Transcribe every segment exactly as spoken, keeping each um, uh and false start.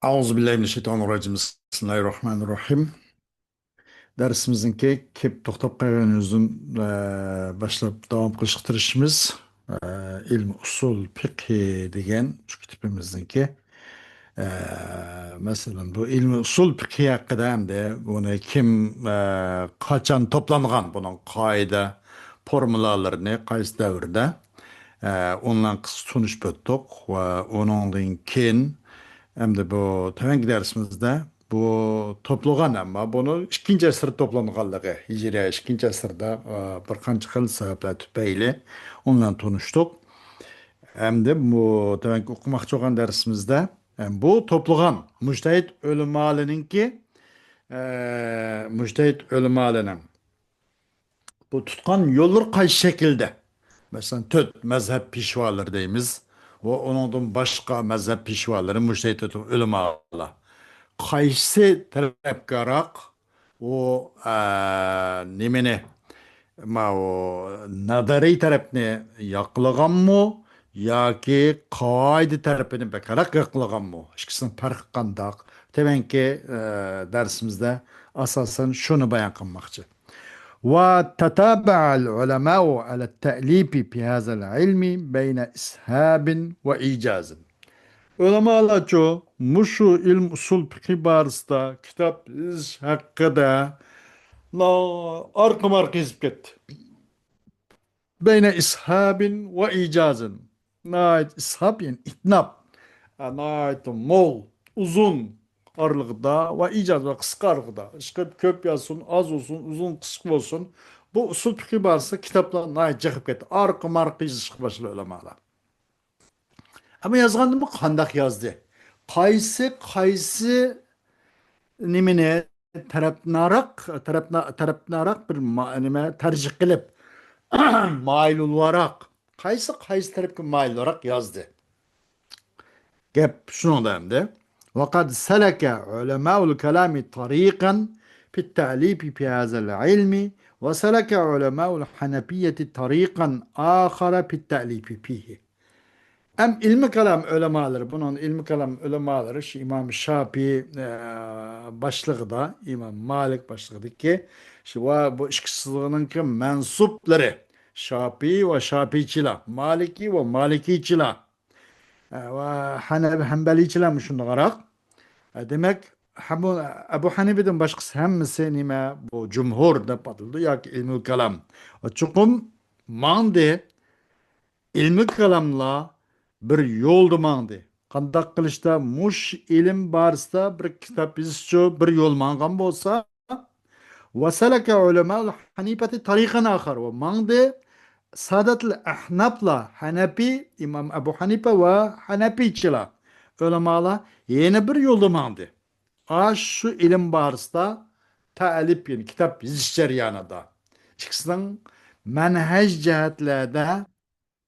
أعوذ بالله من الشيطان الرجيم. بسم الله الرحمن الرحيم. دەرسىمىزنىڭكى كېلىپ توختاپ قالغان يېرىدىن، ئە، باشلاپ داۋام قىلىشقا تىرىشىمىز. ئە، ئىلمى ئۇسۇل پىقھى دېگەن شۇ كىتابىمىزنىڭكى، ئە، مەسىلەن، بۇ ئىلمى ئۇسۇل پىقھى ھەققىدە ئەمدى بۇنى كىم، ئە، قاچان توپلانغان، بۇنىڭ قائىدە، فورمۇلالىرىنى قايسى دەۋردە، ئە، ئۇنىڭ قىسقىچە تونۇشۇپ ئۆتتۇق ۋە ئۇنىڭدىن كېيىن ئەمدى بۇ تۆۋەنكى دەرسىمىزدە بۇ توپلىغان، ئەمما بۇنى ئىككىنچى ئەسىردە توپلانغانلىقى، ھىجرىيە ئىككىنچى ئەسىردە، ئە، بىر قانچە خىل سەۋەبلەر تۈپەيلى ئۇنىڭ بىلەن تونۇشتۇق. ئەمدى بۇ تۆۋەنكى ئوقۇماقچى بولغان دەرسىمىزدە، ئە، بۇ توپلىغان مۇجتەھىد ئۆلىمالىنىڭكى، ئە، مۇجتەھىد ئۆلىمالىنىڭ بۇ تۇتقان يوللىرى قايسى شەكىلدە؟ مەسىلەن، تۆت مەزھەپ پېشۋالىرى دەيمىز. ۋە ئۇنىڭدىن باشقا مەزھەپ پېشۋالىرى، مۇجتەھىد ئۆلىمالار. قايسى تەرەپكەراق ئۇ، ئە، نېمىنى، ماۋۇ نەزەرىي تەرەپنى ياقلىغانمۇ ياكى قائىدە تەرىپىنى بەكرەك ياقلىغانمۇ؟ ئىككىسىنىڭ پەرقى قانداق؟ تۆۋەنكى، ئە، دەرسىمىزدە ئاساسەن شۇنى بايان قىلماقچى. وتتابع العلماء على التأليف في هذا العلم بين إسهاب وإيجاز. ئۆلىمالارچۇ مۇشۇ ئىلمى ئۇسۇل پىقھى بارىسىدا كىتاب يېزىش ھەققىدە نا-، ئارقىمۇ ئارقا يېزىپ كەتتى. بين إسهاب وإيجاز. ناھايىتى ئىسھاب، يەنى ئىتناب. ئە، ناھايىتى مول، ئۇزۇن ئارىلىقىدا ۋە ئىجاز ۋە قىسقا ئارىلىقىدا. ئىشقىلىپ كۆپ يازسۇن، ئاز بولسۇن، ئۇزۇن قىسقا بولسۇن، بۇ ئۇسۇل پىقھى بارىسىدا كىتابلار ناھايىتى جىق بولۇپ كەتتى. ئارقىمۇ ئارقا يېزىشقا باشلىدى ئۆلىمالار. ئەمما يازغاندىمۇ قانداق يازدى؟ قايسى، قايسى نېمىنى تەرەپناراق، تەرەپنا-، تەرەپناراق بىر ما-، نېمە تەرجىھ قىلىپ، مايىلۋاراق، قايسى، قايسى تەرەپكە مايىلۋاراق يازدى؟ گەپ شۇنىڭدا ئەمدى. وقد سلك علماء الكلام طريقا في التأليف في هذا العلم، وسلك علماء الحنفية طريقا آخر في التأليف فيه. ئەم ئىلمى كالام ئۆلىمالىرى، بۇنىڭ ئىلمى كالام ئۆلىمالىرى شۇ ئىمام شاپىي، ئە، باشلىقىدا، ئىمام مالىك باشلىقىدىكى شۇ ۋە بۇ ئىككىسىنىڭكى مەنسۇپلىرى، شاپىي ۋە شاپىيچىلار، مالىكىي ۋە مالىكىيچىلار، ئە، ۋە ھەنە-، ھەنبەلىيچىلارمۇ شۇنداقراق. ئە، دېمەك، ھەبۇ-، ئەبۇ ھەنىپىدىن باشقىسى ھەممىسى نېمە؟ بۇ جۇمھۇر دەپ ئاتىلىدۇ ياكى ئىلمۇل كالام. ۋە چوقۇم ماڭدى. ئىلمى كالاملار بىر يولدا ماڭدى. قانداق قىلىشتا مۇش ئىلىم بارىسىدا بىر كىتاب يېزىشچۇ بىر يول ماڭغان بولسا، وسلك علماء الحنيفة طريقا آخر، ۋە ماڭدى سادەتىل ئەھنەپلار، ھەنەپىي، ئىمام ئەبۇ ھەنىپە ۋە ھەنەپىيچىلار، ئۆلىمالار يەنە بىر يولدا ماڭدى. ئاشۇ ئىلىم بارىسىدا تەئلىپ، يەنى كىتاب يېزىش جەريانىدا ئىككىسىنىڭ مەنھەج جەھەتلەردە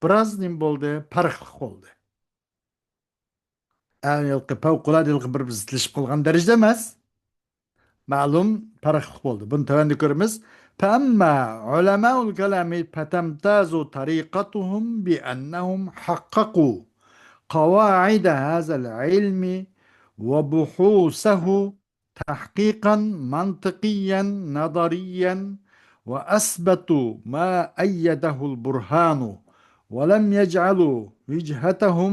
بىراز نېمە بولدى؟ پەرقلىق بولدى. ئەڭ ھېلىقى پەۋقۇلئاددە ھېلىقى بىر زىتلىشىپ قالغان دەرىجىدە ئەمەس. مەلۇم پەرقلىق بولدى. بۇنى تۆۋەندە كۆرىمىز. فأما علماء الكلام فتمتاز طريقتهم بأنهم حققوا قواعد هذا العلم وبحوثه تحقيقا منطقيا نظريا، وأثبتوا ما أيده البرهان، ولم يجعلوا وجهتهم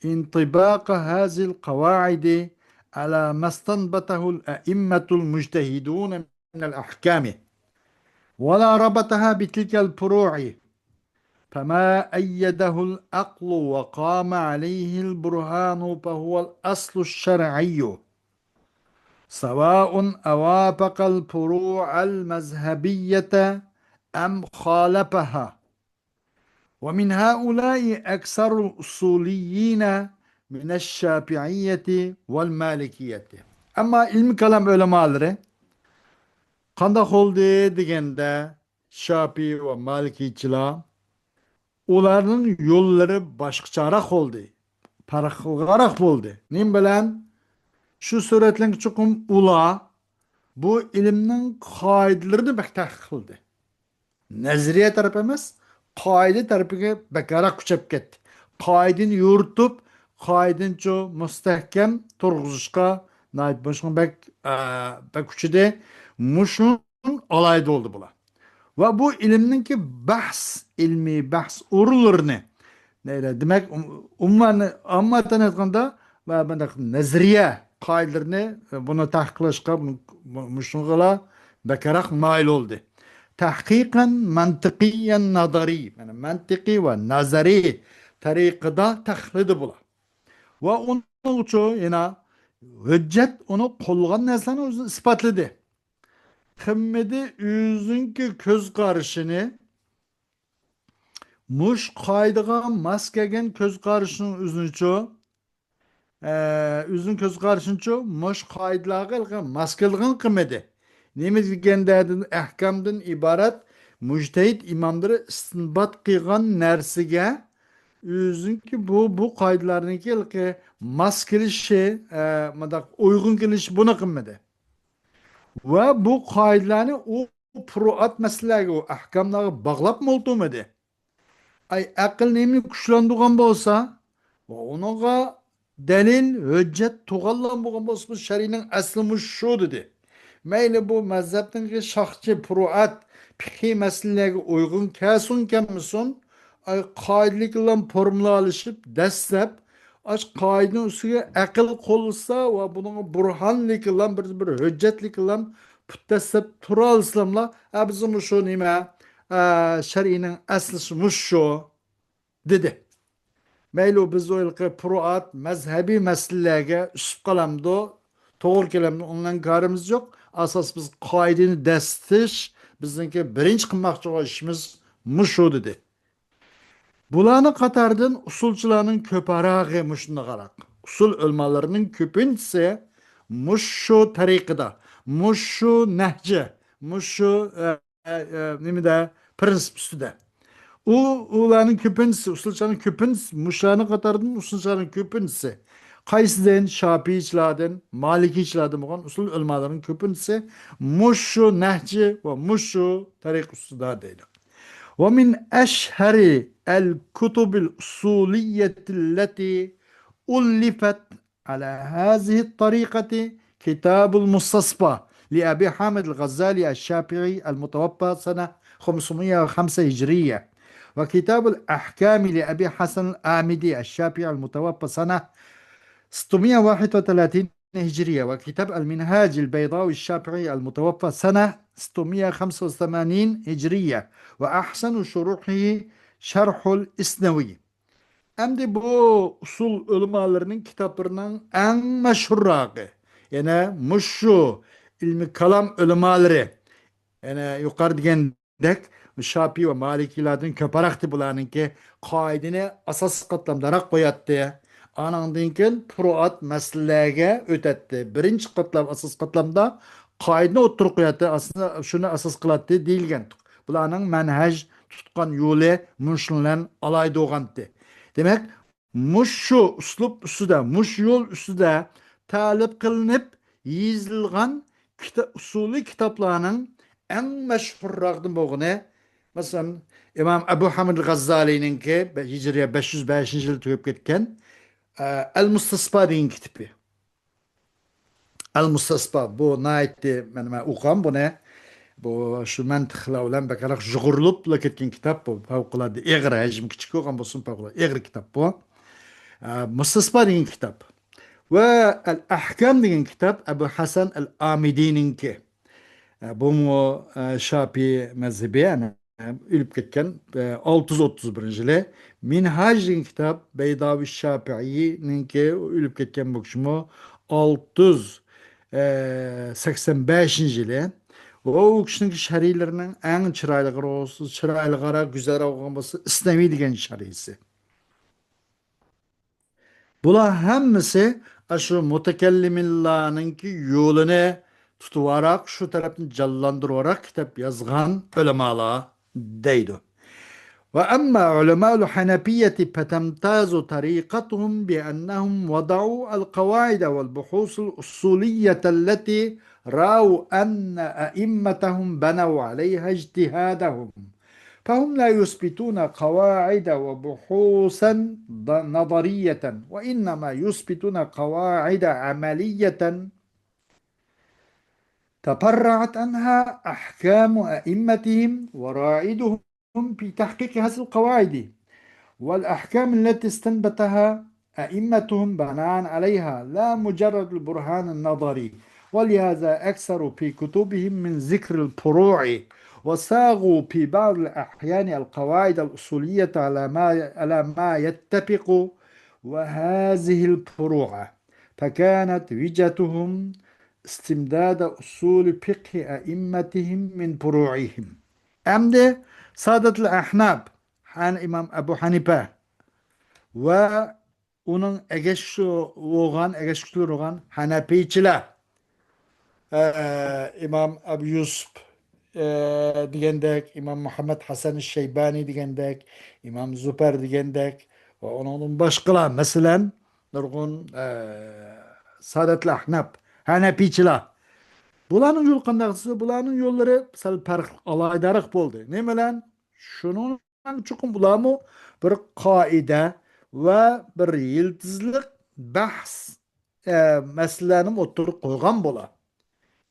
انطباق هذه القواعد على ما استنبطه الأئمة المجتهدون من الأحكام، ولا ربطها بتلك الفروع، فما أيده العقل وقام عليه البرهان فهو الأصل الشرعي، سواء أوافق الفروع المذهبية أم خالفها. ومن هؤلاء أكثر الأصوليين من الشافعية والمالكية. ئەمما ئىلمى كالام ئۆلىمالىرى قانداق بولدى دېگەندە، شاپىي ۋە مالىكىيچىلار، ئۇلارنىڭ يوللىرى باشقىچەراق بولدى، پەرقلىقراق بولدى. نېمە بىلەن؟ شۇ سۈرەتلەرگە چوقۇم ئۇلار بۇ ئىلىمنىڭ قائىدىلىرىنى بەك تەھقىق قىلدى. نەزەرىيە تەرەپ ئەمەس، قائىدە تەرىپىگە بەكرەك كۈچەپ كەتتى. قائىدىنى يورۇتۇپ، قائىدىنىچۇ مۇستەھكەم تۇرغۇزۇشقا ناھايىتى بۇنىڭ بەك، ئە، بەك كۈچىدى. مۇشۇ ئالاھىدە بولدى بۇلار. ۋە بۇ ئىلىمنىڭكى بەھس، ئىلمىي بەھس ئورۇنلىرىنى، نەيلە، دېمەك، ئۇم-، ئومۇمەن، ئاممەتەن ئېيتقاندا، ۋە بۇنداق نەزەرىيە قائىدىلىرىنى، بۇنى تەھقىق قىلىشقا، بۇنى، بۇ-، مۇشۇنىڭغىلا بەكرەك مايىل بولدى. تەھقىقەن مەنتىقىيەن نەزەرىي، يەنى مەنتىقىي ۋە نەزەرىي تەرىقىدە تەھقىقلىدى بۇلار. ۋە ئۇنىڭ ئۈچۈن يەنە ھۆججەت ئۇنى قوللىغان نەرسىلەرنى ئۆزىنى ئىسپاتلىدى. قىممىدى ئۆزىنىڭكى كۆز قارىشىنى مۇش قائىدىغا ماس كەلگەن كۆز قارىشىنىڭ ئۆزىنىچۇ، ئە، ئۆزىنىڭ كۆز قارىشىنىچۇ مۇش قائىدىلارغا ماس كېلىدىغان قىممىدى. نېمە دېگەندە، ئەھكامدىن ئىبارەت مۇجتەھىد ئىماملىرى ئىستىنبات قىلغان نەرسىگە ئۆزىنىڭكى بۇ، بۇ قائىدىلارنىڭكى ماس كېلىشى، ئە، مۇنداق ئۇيغۇن كېلىشى بۇنى قىممىدى. ۋە بۇ قائىدىلەرنى ئۇ پۇرۇئات مەسىلىلەرگە، ئۇ ئەھكاملارغا باغلاپمۇ ئولتۇرمىدى. ئەي، ئەقىل نېمىنى كۈچلەندۈرگەن بولسا، ۋە ئۇنىڭغا دەلىل، ھۆججەت تۇغانلار بولغان بولسا، بۇ شەرئىنىڭ ئەسلى مۇشۇ شۇ دېدى. مەيلى بۇ مەزھەپنىڭكى شاخچى پۇرۇئات، پىقھىي مەسىلىلەرگە ئۇيغۇن كەلسۇن كەلمىسۇن، ئاي، قائىدىلىكلام فورمۇلالىشىپ، دەسلەپ، ئاش قائىدىنىڭ ئۈستىگە ئەقىل قوللىسا ۋە بۇنىڭغا بۇرھانلىكلام، بىر، بىر ھۆججەتلىكلام پۇت دەسلەپ تۇرالسىلاملا، ئە، بىزمۇ شۇ نېمە، ئە، شەرئىنىڭ ئەسلىسى مۇشۇ شۇ دېدى. مەيلى، بىز ئۇ ھېلىقى پۇرۇئات، مەزھەبىي مەسىلىلەرگە ئۈسۈپ قالامدۇ، توغرا كېلەمدۇ، ئۇنىڭ كارىمىز يوق. ئاساس بىز قائىدىنى دەسسىتىش، بىزنىڭكى بىرىنچى قىلماقچى بولغان ئىشىمىز مۇشۇ دېدى. بۇلارنىڭ قاتارىدىن ئۇسۇلچىلارنىڭ كۆپرەكى مۇشۇنداقراق. ئۇسۇل ئۆلىمالىرىنىڭ كۆپىنچىسى مۇشۇ تەرىقىدە، مۇشۇ نەھجى، مۇشۇ، ئە، ئە، ئە، نېمىدە، پرىنسىپ ئۈستىدە. ئۇ، ئۇلارنىڭ كۆپىنچىسى، ئۇسۇلچىلارنىڭ كۆپىنچىسى، مۇشۇلارنىڭ قاتارىدىن ئۇسۇلچىلارنىڭ كۆپىنچىسى. قايسىدىن؟ شاپىئىچىلاردىن، مالىكىچىلاردىن بولغان ئۇسۇل ئۆلىمالىرىنىڭ كۆپىنچىسى مۇشۇ نەھجى ۋە مۇشۇ تەرىقە ئۈستىدە دەيدۇ. ومن أشهر الكتب الأصولية التي ألفت على هذه الطريقة كتاب المستصفى لأبي حامد الغزالي الشافعي المتوفى سنة خمسمية وخمسة هجرية، وكتاب الأحكام لأبي حسن الآمدي الشافعي المتوفى سنة ستمية واحد وثلاثين هجرية، وكتاب المنهاج البيضاوي الشافعي المتوفى سنة ستمية وخمسة وثمانين هجرية، وأحسن شروحه شرح الإسنوي. ئەمدى بۇ ئۇسۇل ئۆلىمالىرىنىڭ كىتابلىرىنىڭ ئەڭ مەشھۇرراقى، يەنە مۇشۇ ئىلمىي كالام ئۆلىمالىرى، يەنە يۇقىرى دېگەندەك شاپىي ۋە مالىكىيلاردىن كۆپرەكتى بۇلارنىڭكى، قائىدىنى ئاساسىي قاتلامداراق قوياتتى. ئانىڭدىن كېيىن پۇرۇئات مەسىلىلەرگە ئۆتەتتى. بىرىنچى قاتلام، ئاساسىي قاتلامدا قائىدىنى ئوتتۇرىغا قوياتتى، ئاساسىي شۇنى ئاساس قىلاتتى دېيىلگەن. بۇلارنىڭ مەنھەج تۇتقان يولى مۇشۇ بىلەن ئالاھىدە بولغانتى. دېمەك، مۇشۇ ئۇسلۇب ئۈستىدە، مۇشۇ يول ئۈستىدە تەلىپ قىلىنىپ يېزىلغان كىتا-، ئۇسۇلىي كىتابلارنىڭ ئەڭ مەشھۇرراقىدىن بولغىنى، مەسىلەن، ئىمام ئەبۇ ھامىد غاززالىنىڭكى بە-، ھىجرىيە بەش يۈز بەشىنچى يىلى تۈگەپ كەتكەن، ئە، ئەل مۇستەسپا دېگەن كىتابى. ئەل مۇستەسپا، بۇ ناھايىتى، مەن، مەن ئوقۇغان بۇنى. بۇ شۇ مەنتىقلار بىلەن بەكرەك يۇغۇرۇلۇپلا كەتكەن كىتاب بۇ. پەۋقۇلئاددە ئېغىر، ھەجمى كىچىك بولغان بولسىمۇ، پەۋقۇلئاددە ئېغىر كىتاب بۇ. ئە، مۇستەسپا دېگەن كىتاب. ۋە ئەل ئەھكام دېگەن كىتاب ئەبۇ ھەسەن ئەل ئامىدىنىڭكى. ئە، بۇمۇ، ئە، شاپىي مەزھىپى، يەنى ئۆلۈپ كەتكەن، ئە، ئالتە يۈز ئوتتۇز بىرىنچى يىلى. مىنھاج دېگەن كىتاب بەيداۋى شاپىئىنىڭكى، ئۆلۈپ كەتكەن بۇ كىشىمۇ ئالتە يۈز، ئە، سەكسەن بەشىنچى يىلى. ۋە ئۇ كىشىنىڭكى شەرھلىرىنىڭ ئەڭ چىرايلىقى بولسا، چىرايلىقراق، گۈزەلراق بولغان بولسا، ئىسنەۋى دېگەن شەرھىسى. بۇلار ھەممىسى ئاشۇ مۇتەكەللىمىنلارنىڭكى يولىنى تۇتۇۋاراق، شۇ تەرەپنى جانلاندۇرۇۋاراق كىتاب يازغان ئۆلىمالار دەيدۇ. وأما علماء الحنفية فتمتاز طريقتهم بأنهم وضعوا القواعد والبحوث الأصولية التي رأوا أن أئمتهم بنوا عليها اجتهادهم. فهم لا يثبتون قواعد وبحوثا نظرية، وإنما يثبتون قواعد عملية تفرعت عنها أحكام أئمتهم ورائدهم في تحقيق هذه القواعد والأحكام التي استنبتها أئمتهم بناء عليها، لا مجرد البرهان النظري. ولهذا أكثروا في كتبهم من ذكر الفروع، وصاغوا في بعض الأحيان القواعد الأصولية على ما، على ما يتفق وهذه الفروع، فكانت وجهتهم استمداد أصول فقه أئمتهم من فروعهم. ئەمدى سادەتۇل ئەھناپ، ھەن ئىمام ئەبۇ ھەنىپە ۋە ئۇنىڭ ئەگەشكۈچى بولغان، ئەگەشكۈچىلىرى بولغان ھەنەپىيچىلەر، ئە، ئىمام ئەبۇ يۈسۈپ، ئە، دېگەندەك، ئىمام مۇھەممەد ھەسەن شەيبانى دېگەندەك، ئىمام زۇپەر دېگەندەك ۋە ئۇنىڭدىن باشقىلار، مەسىلەن، نۇرغۇن، ئە، سادەتۇل ئەھناپ، ھەنەپىيچىلەر. بۇلارنىڭ يولى قانداق دېسە، بۇلارنىڭ يوللىرى سەل پەرقلىق، ئالاھىدىراق بولدى. نېمە بىلەن؟ شۇنىڭ چوقۇم بۇلارمۇ بىر قائىدە ۋە بىر يىلتىزلىق بەھس، ئە، مەسىلىلەرنى ئوتتۇرىغا قويغان بولا.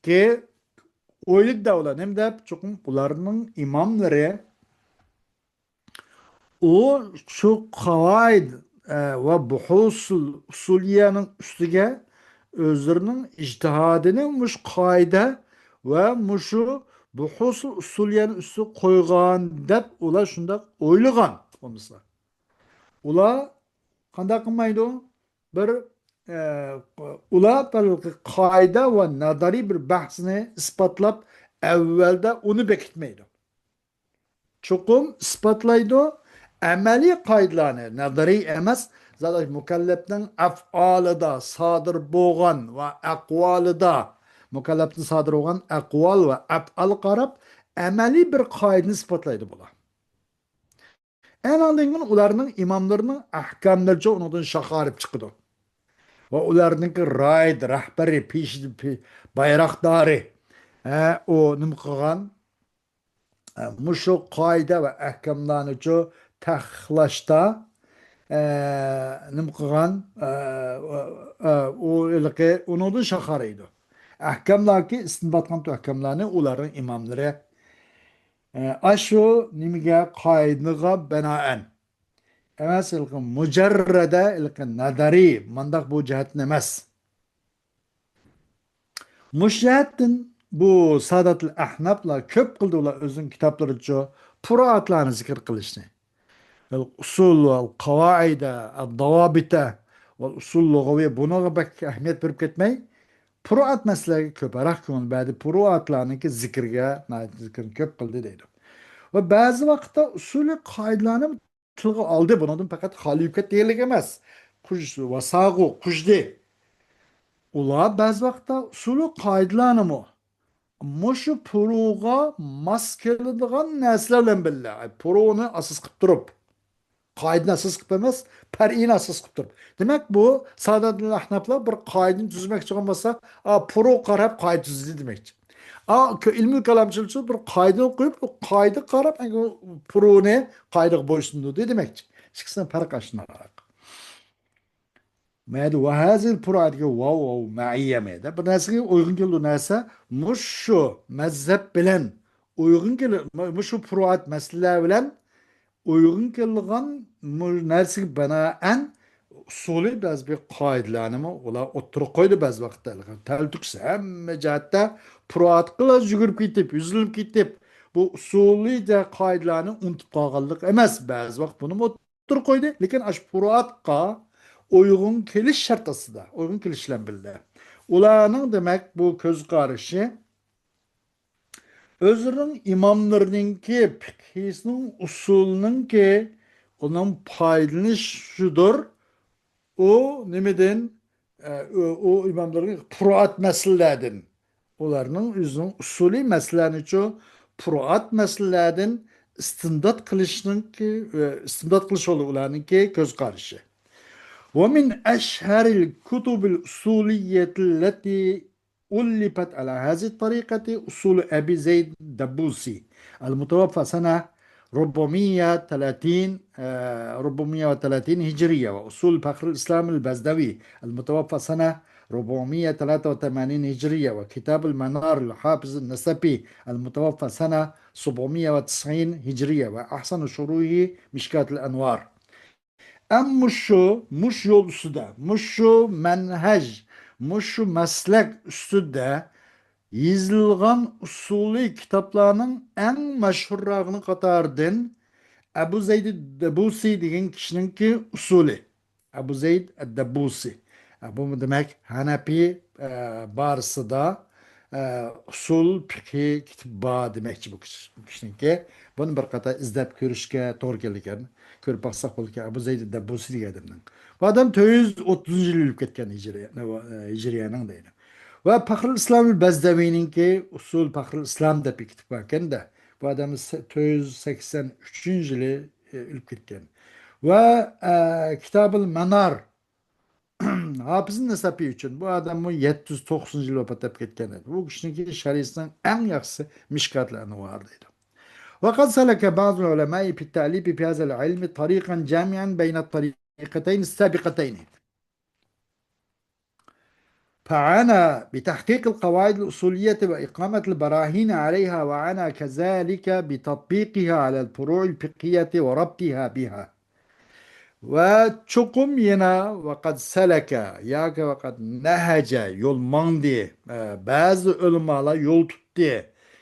كى ئويلىدى ئۇلار، نېمە دەپ؟ چوقۇم ئۇلارنىڭ ئىماملىرى، ئۇ شۇ قاۋائىد، ئە، ۋە بۇھۇسۇل ئۇسۇلىيەنىڭ ئۈستىگە ئۆزلىرىنىڭ ئىجتىھادىنى مۇشۇ قائىدە ۋە مۇشۇ بۇھۇسۇل ئۇسۇلىيەنىڭ ئۈستىگە قويغان دەپ ئۇلار شۇنداق ئويلىغان بولمىسا. ئۇلار قانداق قىلمايدۇ؟ بىر، ئە، ئۇلار بىر قائىدە ۋە نەزەرىي بىر بەھسنى ئىسپاتلاپ، ئەۋۋەلدە ئۇنى بېكىتمەيدۇ. چوقۇم ئىسپاتلايدۇ. ئەمەلىي قائىدىلەرنى، نەزەرىي ئەمەس، زادى مۇكەللەپنىڭ ئەفئالىدا سادىر بولغان ۋە ئەقۋالىدا، مۇكەللەپتىن سادىر بولغان ئەقۋال ۋە ئەپئالغا قاراپ، ئەمەلىي بىر قائىدىنى ئىسپاتلايدۇ بۇلار. ئەنىڭدىن كېيىن ئۇلارنىڭ ئىماملىرىنىڭ ئەھكاملىرىچە ئۇنىڭدىن شاخارىپ چىقىدۇ. ۋە ئۇلارنىڭكى رايىد، رەھبىرى، پېشى، پې-، بايراقدارى، ھە، ئۇ نېمە قىلغان؟ ھە، مۇشۇ قائىدە ۋە ئەھكاملارنىچۇ تەھقىقلاشتا، ئە، نېمە قىلغان؟ ئە، ئە، ئە، ئۇ ھېلىقى ئۇنىڭدىن شاخارىيدۇ. ئەھكاملاركى ئىستىنباتقان ئەھكاملارنى ئۇلارنىڭ ئىماملىرى، ئە، ئاشۇ نېمىگە، قائىدىغا بىنائەن ئەمەس، ھېلىقى مۇجەررەدە، ھېلىقى نەزەرىي، مانداق بۇ جەھەتتىن ئەمەس. مۇشۇ جەھەتتىن بۇ ساداتۇل ئەھناپلار كۆپ قىلدى، ئۇلار ئۆزىنىڭ كىتابلىرىچۇ پۇرۇئاتلارنى زىكىر قىلىشنى. ئۇسۇل ۋە قاۋائىدە، داۋابىتە ۋە ئۇسۇل لۇغەۋىيە، بۇنىڭغا بەك ئەھمىيەت بېرىپ كەتمەي، پۇرۇئات مەسىلىلەرگە كۆپرەك كۆڭۈل بەردى. پۇرۇئاتلارنىڭكى زىكرىگە، ناھايىتى زىكرىنى كۆپ قىلدى دەيدۇ. ۋە بەزى ۋاقىتتا ئۇسۇلىي قائىدىلەرنى تىلغا ئالدى. بۇنىڭدىن پەقەت خالىي بولۇپ كەتتى دېگەنلىك ئەمەس. قۇش-، ۋاساغۇ، قۇژدى. ئۇلار بەزى ۋاقىتتا ئۇسۇلى قائىدىلەرنىمۇ مۇشۇ پۇرۇغا ماس كېلىدىغان نەرسىلەر بىلەن بىللە، ئاي، پۇرۇنى ئاساس قىلىپ تۇرۇپ، قائىدىنى ئاساس قىلىپ ئەمەس، پەرئىنى ئاساس قىلىپ تۇرۇپ. دېمەك، بۇ ساداتۇل ئەھناپلار بىر قائىدىنى تۈزمەكچى بولغان بولسا، ئا، پۇرۇغا قاراپ قائىدە تۈزدى دېمەكچى. ئا، كۆ-، ئىلمىي كالامچىلىقچى بىر قائىدىنى قويۇپ، ئۇ قائىدىغا قاراپ، ئەنگە پۇرۇنى قائىدىغا بويسۇندۇردى دېمەكچى. ئىككىسىنىڭ پەرقى ئاشۇنداق. مەيدە ۋەھەزىل پۇرۇئاتىگە ۋاۋ، ۋاۋ مەئىيە مەيدە. بىر نەرسىگە ئۇيغۇن كېلىدۇ نەرسە، مۇشۇ مەزھەپ بىلەن ئۇيغۇن كېلىدۇ، مۇشۇ پۇرۇئات مەسىلىلەر بىلەن ئۇيغۇن كېلىدىغان مۇ-، نەرسىگە بىنائەن ئۇسۇلىي بەزى بىر قائىدىلەرنىمۇ ئۇلار ئوتتۇرىغا قويدى بەزى ۋاقىتتا. تەلتۆكۈس ھەممە جەھەتتە پۇرۇئاتقىلا يۈگۈرۈپ كېتىپ، يۈزلىنىپ كېتىپ، بۇ ئۇسۇلىي قائىدىلەرنى ئۇنتۇپ قالغانلىق ئەمەس. بەزى ۋاقىت بۇنىمۇ ئوتتۇرىغا قويدى، لېكىن ئاشۇ پۇرۇئاتقا ئۇيغۇن كېلىش شەرت ئاستىدا، ئۇيغۇن كېلىش بىلەن بىللە. ئۇلارنىڭ، دېمەك، بۇ كۆز قارىشى ئۆزلىرىنىڭ ئىماملىرىنىڭكى پىقھىسىنىڭ، ئۇسۇلىنىڭكى ئۇنىڭ پايدىلىنىشىدۇر. ئۇ نېمىدىن؟ ئە، ئۇ، ئۇ ئىماملارنىڭ پۇرۇئات مەسىلىلەردىن، ئۇلارنىڭ ئۆزىنىڭ ئۇسۇلىي مەسىلىلەرنىچۇ پۇرۇئات مەسىلىلەردىن ئىستىنبات قىلىشنىڭكى، ئە، ئىستىنبات قىلىش يولى ئۇلارنىڭكى كۆز قارىشى. ومن أشهر الكتب الأصولية التي ألفت على هذه الطريقة أصول أبي زيد الدبوسي المتوفى سنة ربعمية وثلاثين، آه، ربعمية وثلاثين هجرية، وأصول فخر الإسلام البزدوي المتوفى سنة ربعمية وثلاثة وثمانين هجرية، وكتاب المنار للحافظ النسفي المتوفى سنة سبعمية وتسعين هجرية، وأحسن شروحه مشكاة الأنوار. ئەمما مۇشۇ، مۇشۇ يول ئۈستىدە، مۇشۇ مەنھەج، مۇشۇ مەسلەك ئۈستىدە يېزىلغان ئۇسۇلىي كىتابلارنىڭ ئەڭ مەشھۇرراغىنى قاتارىدىن ئەبۇ زەيد دەبۇسى دېگەن كىشىنىڭكى ئۇسۇلى. ئەبۇ زەيد ئەددەبۇسى. ئە، بۇمۇ دېمەك، ھەنەپىي، ئە، بارىسىدا، ئە، ئۇسۇل پىقھى كىتابى بار دېمەكچى بۇ كىشى، بۇ كىشىنىڭكى. بۇنى بىر قاتار ئىزدەپ كۆرۈشكە توغرا كېلىدىكەن. كۆرۈپ باقساق بولىدىكەن، ئەبۇ زەيد دەبۇسى دېگەن ئادەمنىڭ. بۇ ئادەم تۆت يۈز ئوتتۇزىنچى يىل ئۆلۈپ كەتكەن ھىجرىيە-، ھىجرىيەنىڭ دەيدۇ. ۋە پەخرۇل ئىسلام بەزدەۋىنىڭكى ئۇسۇل پەخرۇل ئىسلام دەپ بىر كىتاب باركەن-دە. بۇ ئادەم سە-، تۆت يۈز سەكسەن ئۈچىنچى يىلى، ئە، ئۆلۈپ كەتكەن. ۋە، ئە، كىتابىل مانار ھاپىز نەسەپى ئۈچۈن، بۇ ئادەممۇ يەتتە يۈز توقسىنىنچى يىلى ۋاپات تاپىپ كەتكەن ئىدى. بۇ كىشىنىڭكى شەرھىسىنىڭ ئەڭ ياخشىسى مىشكاتىل ئەنۋار دەيدۇ. وقد سلك بعض العلماء في التأليف في هذا العلم طريقا جامعا بين الطريقتين السابقتين. فعنا بتحقيق القواعد الأصولية وإقامة البراهين عليها، وعنا كذلك بتطبيقها على الفروع الفقهية وربطها بها. ۋە چوقۇم يەنە ۋەقەد سەلەكە ياكى ۋەقەد نەھەجە، يول ماڭدى. ئە، بەزى ئۆلىمالار يول تۇتتى.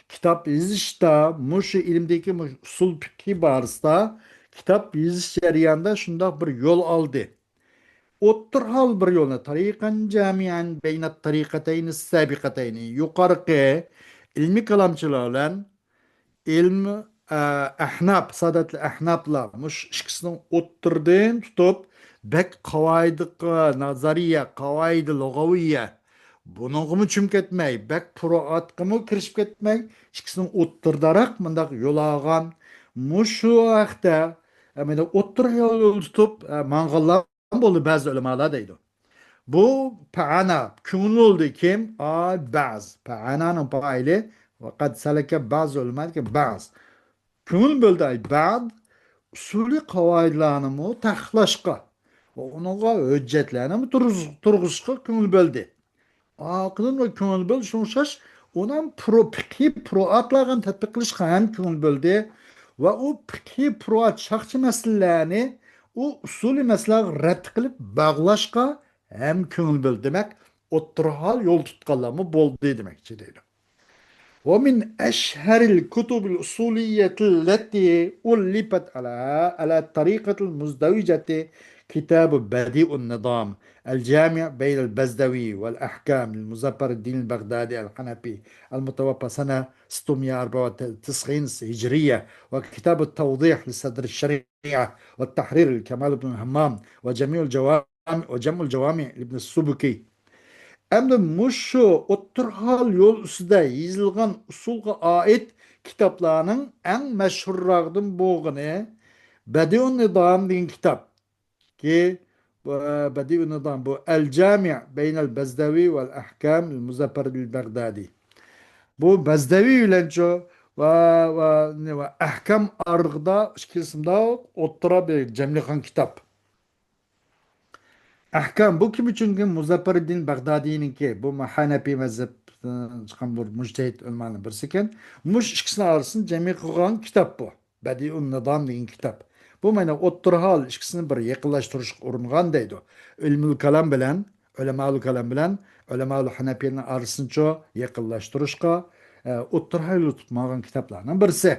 كىتاب يېزىشتا، مۇشۇ ئىلىمدىكى مۇشۇ ئۇسۇل پىقھى بارىسىدا كىتاب يېزىش جەريانىدا شۇنداق بىر يول ئالدى. ئوتتۇرا ھال بىر يولنى، تەرىقەن جامىئەن بەينەت تەرىقەتەينى سابىقەتەينى، يۇقىرىقى ئىلمىي كالامچىلار بىلەن ئىلم، ئە، ئەھناپ، ساداتلى ئەھناپلار مۇشۇ ئىككىسىنىڭ ئوتتۇرىدىن تۇتۇپ، بەك قاۋايىدىغا نازارىيە، قاۋايىدى لۇغەۋىيە، بۇنىڭغىمۇ چۈمۈپ كەتمەي، بەك پۇرۇئاتقىمۇ كىرىشىپ كەتمەي، ئىككىسىنىڭ ئوتتۇرىداراق مۇنداق يول ئالغان. مۇشۇ ھەقتە، ئە، مانا ئوتتۇرا يول تۇتۇپ، ئە، ماڭغانلار بولدى بەزى ئۆلىمالار دەيدۇ. بۇ پەئەنا، كۆڭۈل بۆلدى كىم؟ ئاي بەز. پەئەنانىڭ پائىلى ۋەقەد سەلەكە بەز ئۆلىمادىكى بەز. كۆڭۈل بۆلدى ئاي بەز ئۇسۇلىي قاۋايىدلارنىمۇ تەقىقلاشقا ۋە ئۇنىڭغا ھۆججەتلەرنىمۇ تۇرغۇز-، تۇرغۇزۇشقا كۆڭۈل بۆلدى. ئارقىدىن ئۇ كۆڭۈل بۆلۈش ئوخشاش، ئۇنىڭ پرو-، پىقھىي پۇرۇئاتلارغا تەتبىق قىلىشقا ھەم كۆڭۈل بۆلدى ۋە ئۇ پىقھىي پۇرۇئات شاخچە مەسىلىلەرنى ئۇ ئۇسۇلىي مەسىلىلەرگە رەت قىلىپ باغلاشقا ھەم كۆڭۈل بۆلدى. دېمەك، ئوتتۇرا ھال يول تۇتقانلارمۇ بولدى دېمەكچى دەيدۇ. ومن أشهر الكتب الأصولية التي ألفت على، على الطريقة المزدوجة كتاب بديع النظام الجامع بين البزدوي والأحكام للمظفر الدين البغدادي الحنفي المتوفى سنة ستمية وأربعة وتسعين هجرية، وكتاب التوضيح لصدر الشريعة والتحرير لكمال بن همام، وجميع الجوامع، وجمع الجوامع لابن السبكي. ئەمدى مۇشۇ ئوتتۇرا ھال يول ئۈستىدە يېزىلغان ئۇسۇلغا ئائىت كىتابلارنىڭ ئەڭ مەشھۇرراقىدىن بولغىنى بەدىئۇن نىزام دېگەن كىتاب. كى، بۇ، ئە، بەدىئۇن نىزام، بۇ ئەل جامىئ بەينەل بەزدەۋى ۋەل ئەھكام مۇزەففەر بىل بەغدادى. بۇ بەزدەۋى بىلەنچۇ ۋە، ۋە، نېمە، ئەھكام ئارىلىقىدا ئىككىلىسىندا ئوتتۇرا بىر جەملىگەن كىتاب. ئەھكام، بۇ كىم ئۈچۈنكى؟ مۇزەففەرىددىن بەغدادىينىڭكى، بۇ ھەنەپىي مەزھەپتىن چىققان بىر مۇجتەھىد ئۆلىمانىڭ بىرسى ئىكەن. مۇشۇ ئىككىسىنىڭ ئارىسىنى جەمئىي قىلغان كىتاب بۇ. بەدىئۇن نىزام دېگەن كىتاب. بۇ مانا ئوتتۇرا ھال ئىككىسىنى بىر يېقىنلاشتۇرۇشقا ئۇرۇنغان دەيدۇ. ئىلمۇل كالام بىلەن، ئۆلىمائۇل كالام بىلەن، ئۆلىمائۇل ھەنەپىيەنىڭ ئارىسىنىچۇ يېقىنلاشتۇرۇشقا، ئە، ئوتتۇرا ھال يول تۇتمىغان كىتابلارنىڭ بىرسى.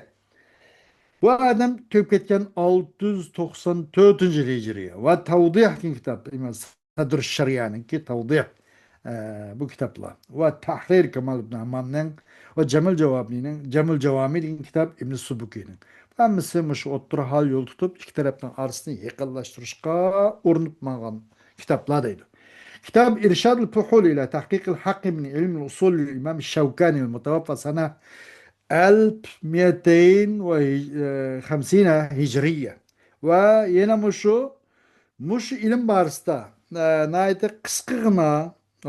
بۇ ئادەم تۆلۈپ كەتكەن ئالتە يۈز توقسان تۆتىنچى يىل ھىجرىيە. ۋە تەۋدىھ دېگەن كىتاب، ئىمام سەدر شەرىئەنىڭكى تەۋدىھ، ئە، بۇ كىتابلار. ۋە تەھرىر كامال ئىبن ھاممامنىڭ ۋە جەمۇل جاۋامىنىڭ، جەمۇل جاۋامى دېگەن كىتاب ئىبن سۇبۇكىنىڭ. ھەممىسى مۇشۇ ئوتتۇرا ھال يول تۇتۇپ، ئىككى تەرەپنىڭ ئارىسىنى يېقىنلاشتۇرۇشقا ئۇرۇنۇپ ماڭغان كىتابلار دەيدۇ. كىتاب ئىرشادۇل پۇھۇل ئىلە تەھقىقىل ھەقق ئىبن ئىلمىل ئۇسۇل ئىمام شەۋكانى مۇتەۋەففا سەنە ئەلپ مىئەتەين ۋە خەمسىنە ھىجرىيە. ۋە يەنە مۇشۇ، مۇشۇ ئىلىم بارىسىدا، ئە، ناھايىتى قىسقىغىنا،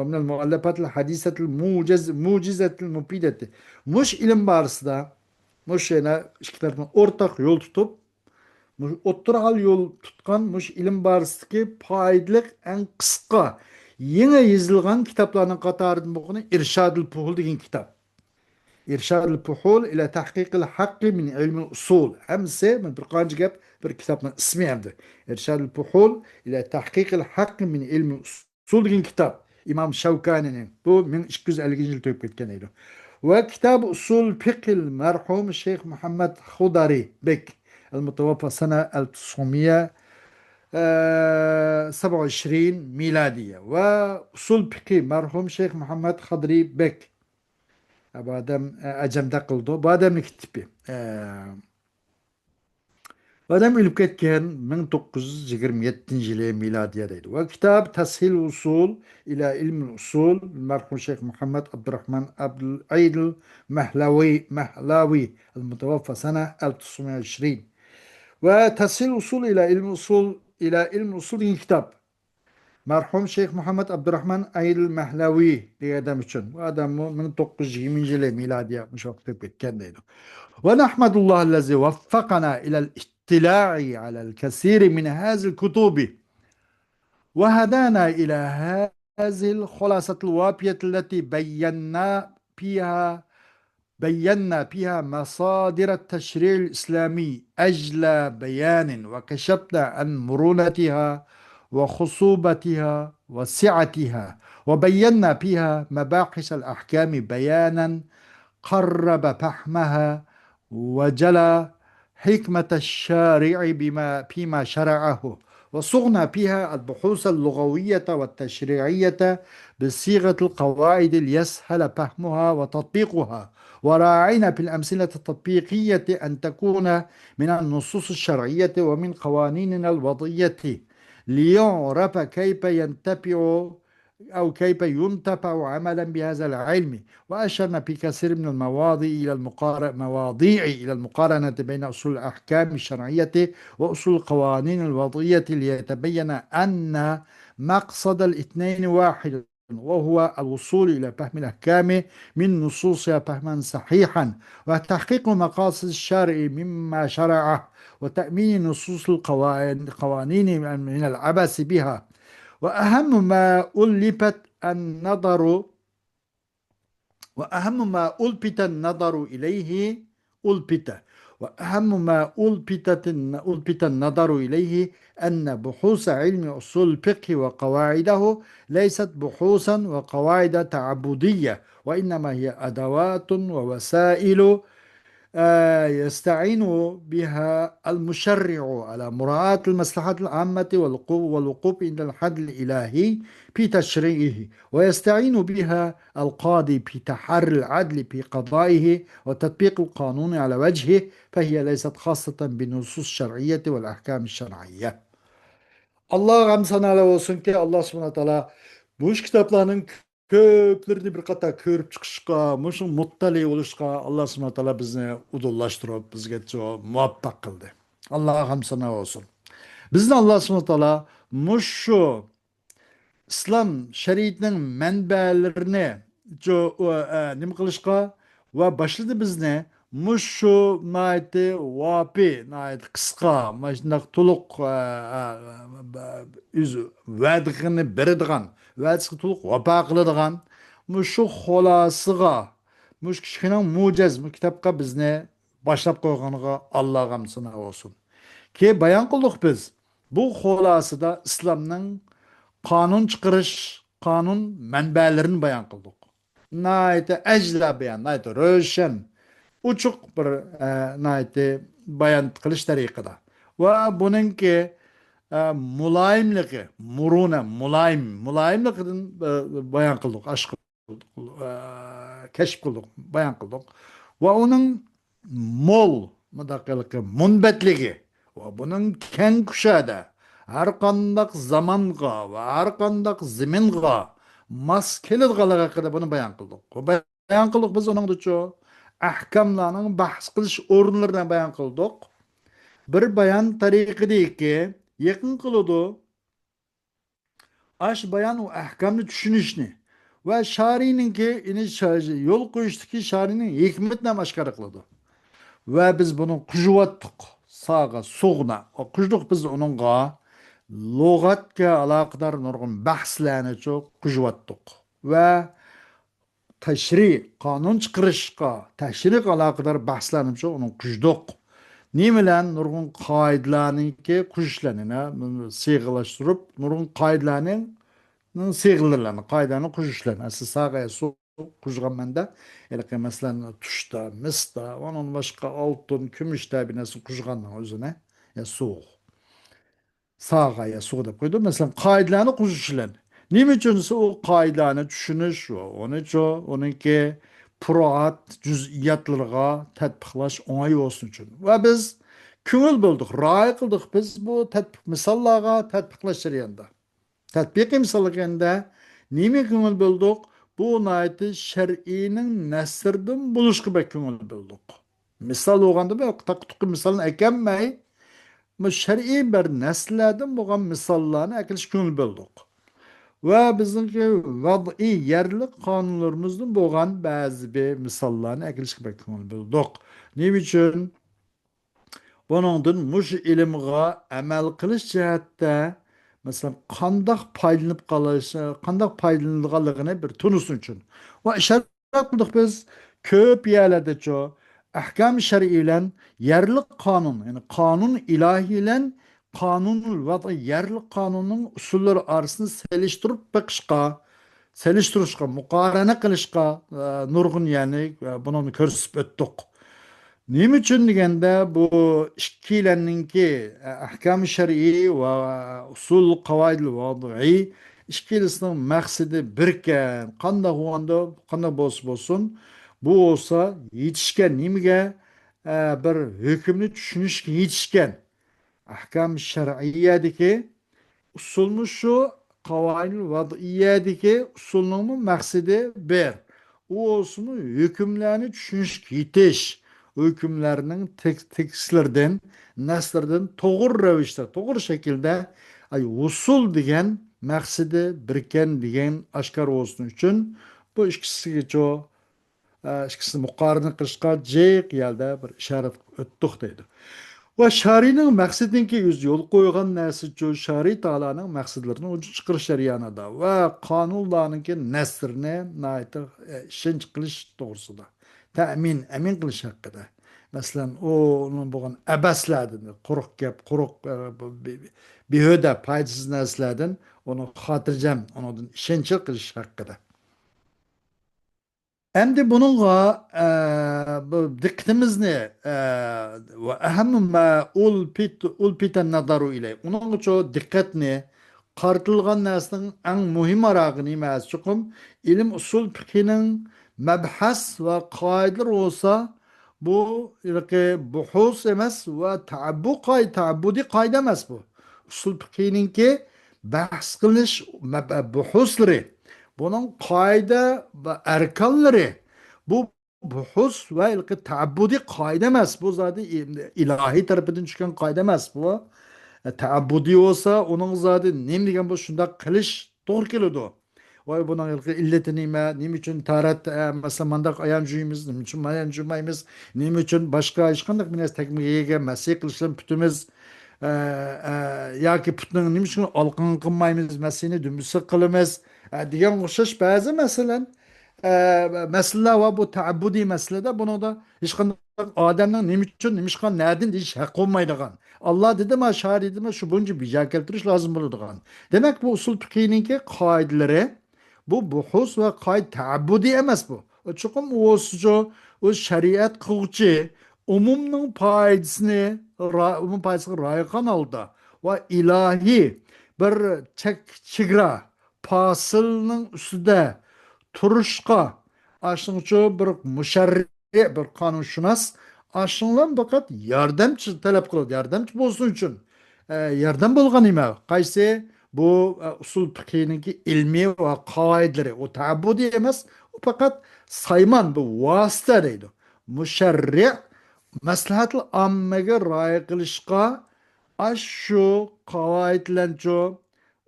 مىنەل مۇئەللەپاتىل ھەدىسەتىل مۇجىز-، مۇجىزەتىل مۇپىدەتى. مۇشۇ ئىلىم بارىسىدا، مۇشۇ يەنە ئىككى تەرەپنىڭ ئورتاق يول تۇتۇپ، مۇشۇ ئوتتۇرا ھال يول تۇتقان مۇشۇ ئىلىم بارىسىدىكى پايدىلىق، ئەڭ قىسقا، يېڭى يېزىلغان كىتابلارنىڭ قاتارىدىن بولغىنى ئىرشادۇل پۇھۇل دېگەن كىتاب. ئىرشادۇل پۇھۇل ئىلە تەھقىقىل ھەققى مىن ئىلمىل ئۇسۇل. ھەممىسى بىر قانچە گەپ، بىر كىتابنىڭ ئىسمى ئەمدى. ئىرشادۇل پۇھۇل ئىلە تەھقىقىل ھەققى مىن ئىلمىل ئۇسۇل دېگەن كىتاب. ئىمام شەۋكانىنىڭ. بۇ مىڭ ئىككى يۈز ئەللىكىنچى يىل تۈگەپ كەتكەن ئىدى. ۋە كىتاب ئۇسۇل پىقھىل مەرھۇم شەيخ مۇھەممەد خۇدارى بەك، ئەل مۇتەۋەففا سەنە ئەلف تسعمىيە سەبعە ۋە ئىشرىن مىلادىيە. ۋە ئۇسۇل پىقھى مەرھۇم شەيخ مۇھەممەد خادىرى بەك. بۇ ئادەم، ئە، ئەجەمدە قىلىدۇ. بۇ ئادەمنىڭ كىتابى. ئە، بۇ ئادەم ئۆلۈپ كەتكەن مىڭ توققۇز يۈز يىگىرمە يەتتىنچى يىلى مىلادىيە دەيدۇ. ۋە كىتاب تەسھىل ئۇسۇل ئىلە ئىلمىل ئۇسۇل، مەرھۇم شەيخ مۇھەممەد ئابدۇراخمان ئابدۇل ئەيدىل مەھلەۋى، مەھلەۋى، ئەل مۇتەۋەففا سەنە ئەلف تسعمىيە ئىشرىن. ۋە تەسھىل ئۇسۇل ئىلە ئىلمىل ئۇسۇل، ئىلە ئىلمىل ئۇسۇل دېگەن كىتاب. مەرھۇم شەيخ مۇھەممەد ئابدۇراخمان ئەيدىل مەھلەۋى دېگەن ئادەم ئۈچۈن. بۇ ئادەممۇ مىڭ توققۇز يۈز يىگىرمىنچى يىلى مىلادىيە مۇشۇ ۋاقىتتا ئۆلۈپ كەتكەن دەيدۇ. ونحمد الله الذي وفقنا إلى الاطلاع على الكثير من هذه الكتب وهدانا إلى هذه الخلاصة الوافية التي بينا فيها بينا فيها مصادر التشريع الإسلامي أجلى بيان، وكشفنا عن مرونتها وخصوبتها وسعتها، وبينا فيها مباحث الأحكام بيانا قرب فهمها وجلى حكمة الشارع بما فيما شرعه، وصغنا فيها البحوث اللغوية والتشريعية بصيغة القواعد ليسهل فهمها وتطبيقها، وراعينا في الأمثلة التطبيقية أن تكون من النصوص الشرعية ومن قوانيننا الوضعية، ليعرف كيف ينتفع أو كيف ينتفع عملا بهذا العلم. وأشرنا في كثير من المواضيع إلى المقار-، مواضيع إلى المقارنة بين أصول الأحكام الشرعية وأصول القوانين الوضعية ليتبين أن مقصد الاثنين واحد، وهو الوصول إلى فهم الأحكام من نصوصها فهما صحيحا، وتحقيق مقاصد الشارع مما شرعه، وتأمين نصوص القوا-، القوانين من العبث بها. وأهم ما ألفت النظر، وأهم ما ألفت النظر إليه، ألفت، وأهم ما ألفتت الن-، ألفت النظر إليه أن بحوث علم أصول الفقه وقواعده ليست بحوثا وقواعد تعبدية، وإنما هي أدوات ووسائل آه، يستعين بها المشرع على مراعاة المصلحة العامة والوقو-، والوقوف عند الحد الإلهي في تشريعه، ويستعين بها القاضي في تحري العدل في قضائه وتطبيق القانون على وجهه، فهي ليست خاصة بالنصوص الشرعية والأحكام الشرعية. ئاللاغا ھەمدۇ سانالار بولسۇنكى، ئاللا سۇبھانەھۇ ۋە تائالا بۇ كىتابلارنىڭ كۆپلىرىنى بىر قاتار كۆرۈپ چىقىشقا، مۇشۇ مۇتتەلى بولۇشقا ئاللا سۇبھانەھۇ ۋە تائالا بىزنى ئۇدۇللاشتۇرۇپ، بىزگە شۇ مۇۋەپپەق قىلدى. ئاللاغا ھەمدۇ سانا بولسۇن. بىزنى ئاللا سۇبھانەھۇ ۋە تائالا مۇشۇ ئىسلام شەرىئىتىنىڭ مەنبەلىرىنى شۇ، ئۇ، ئە، نېمە قىلىشقا ۋە باشلىدى بىزنى مۇشۇ ناھايىتى ۋاپى، ناھايىتى قىسقا، مانا شۇنداق تولۇق، ئە، ئە، ئۆز ۋەدىسىنى بېرىدىغان، ۋەدىسىگە تولۇق ۋاپا قىلىدىغان مۇشۇ خۇلاسىغا، مۇشۇ كىشىنىڭ مۇجىز، مۇ كىتابقا بىزنى باشلاپ قويغىنىغا ئاللاغا ھەمدۇ سانا بولسۇن. كېيىن بايان قىلدۇق بىز. بۇ خۇلاسىدا ئىسلامنىڭ قانۇن چىقىرىش، قانۇن مەنبەلىرىنى بايان قىلدۇق. ناھايىتى ئەجلا بايان، ناھايىتى روشەن، ئوچۇق بىر، ئە، ناھايىتى بايان قىلىش تەرىقىدە. ۋە بۇنىڭكى، ئە، مۇلايىملىقى، مۇرۇنە، مۇلايىم، مۇلايىملىقىدىن، ئە، بايان قىلدۇق، ئاشۇ قىلدۇق، ئە، كەشىپ قىلدۇق، بايان قىلدۇق. ۋە ئۇنىڭ مول، مۇنداق قىلىقى، مۇنبەتلىكى ۋە بۇنىڭ كەڭ كۇشادە، ھەر قانداق زامانغا ۋە ھەر قانداق زېمىنغا ماس كېلىدىغانلىقى ھەققىدە بۇنى بايان قىلدۇق. ۋە بايان قىلدۇق بىز ئۇنىڭدىچۇ ئەھكاملارنىڭ بەھس قىلىش ئورۇنلىرىنى بايان قىلدۇق. بىر بايان تەرىقىدىكى يېقىن قىلىدۇ. ئاشۇ بايان ئۇ ئەھكامنى چۈشىنىشنى ۋە شارىنىڭكى، يەنى شا-، يول قويۇشتىكى شارىنىڭ ھېكمىتىنى ھەم ئاشكارا قىلىدۇ. ۋە بىز بۇنى قۇژۇۋاتتۇق. ساغا، سۇغنا. قۇژدۇق بىز ئۇنىڭغا لۇغەتكە ئالاقىدار نۇرغۇن بەھسلەرنىچۇ قۇژۇۋاتتۇق. ۋە تەشرىئ، قانۇن چىقىرىشقا، تەشرىئگە ئالاقىدار بەھسلەرنىچۇ ئۇنىڭ قۇژدۇق. نېمە بىلەن؟ نۇرغۇن قائىدىلەرنىڭكى قۇژۇشلىرىنى، يەنى سىيغىلاشتۇرۇپ، نۇرغۇن قائىدىلەرنىڭ، نىڭ سىيغىلىرىنى، قائىدىلەرنىڭ قۇژۇشلىرىنى. ئەسلى ساغا، سۇ قۇژغان مەندە، ھېلىقى مەسىلەن، تۇشتا، مىستا، ئۇنىڭدىن باشقا ئالتۇن، كۈمۈش تەبىئىي نەرسىنى قۇژغاننىڭ ئۆزىنى، يا سۇ. ساغا يا سۇغا دەپ قويدۇم. مەسىلەن، قائىدىلەرنى قۇژۇش بىلەن. نېمە ئۈچۈن دېسە، ئۇ قائىدىلەرنى چۈشىنىش، ئۇنىچۇ، ئۇنىڭكى پۇرائات جۈزئىياتلىرىغا تەتبىقلاش ئوڭاي بولسۇن ئۈچۈن. ۋە بىز كۆڭۈل بۆلدۇق، رىئايە قىلدۇق. بىز بۇ تەتبىق مىساللارغا تەتبىقلاش جەريانىدا. تەتبىقىي مىساللىق ئەندە نېمە كۆڭۈل بۆلدۇق؟ بۇ ناھايىتى شەرئىينىڭ نەسلىرىدىن بولۇشقا بەك كۆڭۈل بۆلدۇق. مىسال بولغاندا بۇ تاقا-تۇقا مىسالنى ئەكەلمەي، بۇ شەرئىي بىر نەسلەردىن بولغان مىساللارنى ئەكېلىشكە كۆڭۈل بۆلدۇق. ۋە بىزنىڭكى ۋەدئىي يەرلىك قانۇنلىرىمىزدىن بولغان بەزى بىر مىساللارنى ئەكېلىشكە بەك كۆڭۈل بۆلدۇق. نېمە ئۈچۈن؟ بۇنىڭدىن مۇشۇ ئىلىمغا ئەمەل قىلىش جەھەتتە، مەسىلەن، قانداق پايدىلىنىپ قالىش، قانداق پايدىلىنىدىغانلىقىنى بىر تونۇسۇن ئۈچۈن. ۋە ئىشارە قىلدۇق بىز، كۆپ يەرلەردىچۇ، ئەھكام شەرئىي بىلەن يەرلىك قانۇن، يەنى قانۇن ئىلاھىي بىلەن قانۇنۇل ۋەدئىي، يەرلىك قانۇننىڭ ئۇسۇللىرى ئارىسىنى سېلىشتۇرۇپ بېقىشقا، سېلىشتۇرۇشقا، مۇقارىنە قىلىشقا، ئە، نۇرغۇن يەرنى، ئە، بۇنىڭدا كۆرسىتىپ ئۆتتۇق. نېمە ئۈچۈن دېگەندە، بۇ ئىككىيلەننىڭكى، ئە، ئەھكام شەرئىي ۋە ئۇسۇل قاۋائىدىل ۋەدئىي ئىككىلىسىنىڭ مەقسىتى بىركەن. قانداق بولغاندا، قانداق بولسا بولسۇن، بۇ بولسا يېتىشكەن نېمىگە؟ ئە، بىر ھۆكۈمنى چۈشىنىشكە يېتىشكەن. ئەھكام شەرئىيەدىكى ئۇسۇلمۇ شۇ، قاۋائىدۇل ۋەدئىيەدىكى ئۇسۇلنىڭمۇ مەقسىتى بىر. ئۇ بولسىمۇ ھۆكۈملەرنى چۈشىنىشكە يېتىش، ھۆكۈملەرنىڭ تېك-، تېكىستلىرىدىن، نەسلىرىدىن توغرا رەۋىشتە، توغرا شەكىلدە، ئاي، ھوسۇل دېگەن مەقسىتى بىركەن دېگەن ئاشكارا بولسۇن ئۈچۈن، بۇ ئىككىسىگىچۇ ئە، ئىككىسىنى مۇقارىنە قىلىشقا جىق يەردە بىر ئىشارەت قىلىپ ئۆتتۇق دەيدۇ. ۋە شارىنىڭ مەقسىتىنىڭكى ئۆزى يول قويغان نەرسىچۇ، شارى تائالانىڭ مەقسەتلىرىنى ئوچۇق چىقىرىش جەريانىدا ۋە قانۇنلارنىڭكى نەسلىرىنى ناھايىتى، ئە، ئىشەنچ قىلىش توغرىسىدا. تەمىن، ئەمىن قىلىش ھەققىدە. مەسىلەن، ئۇنىڭ بولغان ئەبەسلەردىن، قۇرۇق گەپ، قۇرۇق، ئە، بۇ بى-، بى-، بىھۇدە، پايدىسىز نەرسىلەردىن ئۇنى خاتىرجەم، ئۇنىڭدىن ئىشەنچ قىلىش ھەققىدە. ئەمدى بۇنىڭغا، ئە، بۇ دىققىتىمىزنى، ئە، ۋە ئەھەممۇ ما ئۇلپىت-، ئۇلپىتەن نەزەرۇ ئىلەي. ئۇنىڭغىچۇ دىققەتنى قارىتىلغان نەرسىنىڭ ئەڭ مۇھىم ئاراغى نېمە؟ چوقۇم ئىلىم ئۇسۇل پىقھىنىڭ مەبھەس ۋە قائىدىلىرى بولسا، بۇ ھېلىقى بۇھۇس ئەمەس ۋە تەئەببۇ قائىدە، تەئەببۇدىي قائىدە ئەمەس بۇ. ئۇسۇل پىقھىنىڭكى بەھس قىلىش مەب-، بۇھۇسلىرى، بۇنىڭ قائىدە ۋە ئەركانلىرى، بۇ بۇھۇس ۋە ھېلىقى تەئەببۇدىي قائىدە ئەمەس. بۇ زادى ئىلاھىي تەرىپىدىن چۈشكەن قائىدە ئەمەس بۇ. تەئەببۇدىي بولسا، ئۇنىڭ زادى نېمە دېگەن بولسا، شۇنداق قىلىش توغرا كېلىدۇ. ۋاي، بۇنىڭ ھېلىقى ئىللىتى نېمە؟ نېمە ئۈچۈن تارەت، ئە، مەسىلەن، مانداق ئايان جۇيىمىز؟ نېمە ئۈچۈن مايان جۇيمايمىز؟ نېمە ئۈچۈن باشقا ھېچقانداق بىر نەرسە تەگمىگەن يەرگە مەسىھ قىلىش بىلەن پۇتىمىز، ئە، ئە، ياكى پۇتنىڭ نېمە ئۈچۈن ئالىقىنى قىلمايمىز، مەسىھنى دۈمبىسى قىلىمىز، ئە، دېگەن ئوخشاش بەزى مەسىلەن، ئە، مەسىلىلەر بار بۇ تەئەببۇدىي مەسىلىدە. بۇنىڭدا ھېچقانداق ئادەمنىڭ نېمە ئۈچۈن، نېمىشقا، نەدىن دېيىش ھەققى بولمايدىغان. ئاللا دېدىما، شارى دېدىما، شۇ بويىچە بىجا كەلتۈرۈش لازىم بولىدىغان. دېمەك، بۇ ئۇسۇل پىقھىنىڭكى قائىدىلىرى، بۇ بۇھۇس ۋە قائىدە تەئەببۇدىي ئەمەس بۇ. ئۇ چوقۇم ئۇ بولسىچۇ، ئۇ شەرىئەت قىلغۇچى ئومۇمنىڭ پايدىسىنى را-، ئومۇم پايدىسىغا رىئايە قىلغان ھالدا ۋە ئىلاھىي بىر چەك، چېگرا، پاسىلنىڭ ئۈستىدە تۇرۇشقا، ئاشۇنىڭ ئۈچۈن بىر مۇشەررىئ، بىر قانۇنشۇناس، ئاشۇنىڭلار پەقەت ياردەمچى تەلەپ قىلىدۇ، ياردەمچى بولسۇن ئۈچۈن، ئە، ياردەم بولغان نېمە؟ قايسى؟ بۇ، ئە، ئۇسۇل پىقھىنىڭكى ئىلمىي ۋە قائىدىلىرى، ئۇ تەئەببۇدىي ئەمەس، ئۇ پەقەت سايمان، بۇ ۋاسىتە دەيدۇ. مۇشەررىئ، مەسلىھەتىل ئاممىگە رىئايە قىلىشقا، ئاشۇ قاۋايىدلەنچۇ،